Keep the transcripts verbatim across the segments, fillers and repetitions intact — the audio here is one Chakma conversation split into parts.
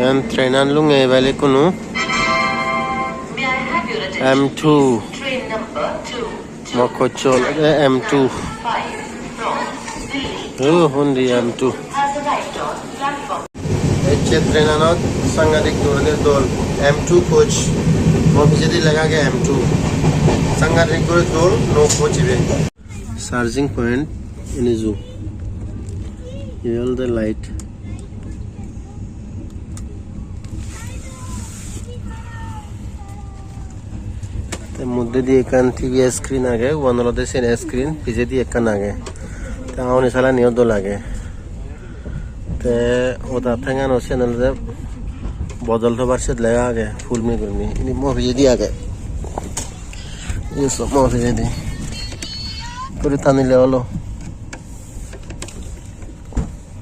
Iyan train an lunge ebele kunu. M two. Mokkochol, eh, M two. Oh, undi M two. Ecche train anot sangadik gurine dol. M two coach. Mo pijedi lega age M two. Sangadik guri dol, no coach ibe. Charging point inijo. Ibe olode light. Te moddedi ekkan T V screen age, uban olode sen screen, pijedi ekkan age. Te aguni salaniyo dol age. Te oda thengano siyen olode bodol tobar siyot lega age, full me gurinei. Indi mo pijedi age. Indi so mo pijedi. Puri tanile olo.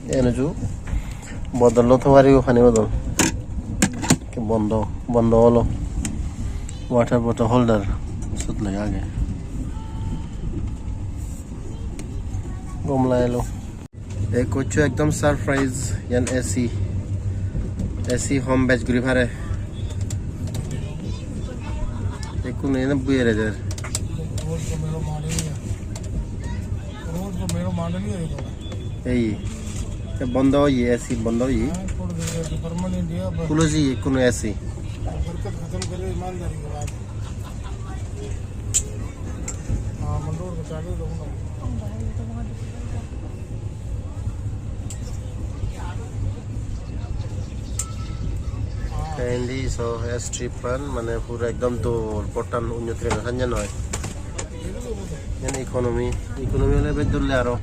Iyen uju bodol loi tho paribo, pani bodol. Bondo, bondo olo. Water bottle holder. Siyot lega age. Gom lagelo. Ei coach-o ekdom surprise, iyan A C. A C hom bej guri pare. Ekkunu ene bui ere der. Ei, te bondo oye, A C bondo oye. Khulo jiye ekkunu A C. Te indi so airstrip an mane puro ekdom dol, pottan onyo train-o sanye noi. Iyan economy, economy ole bej dol aro.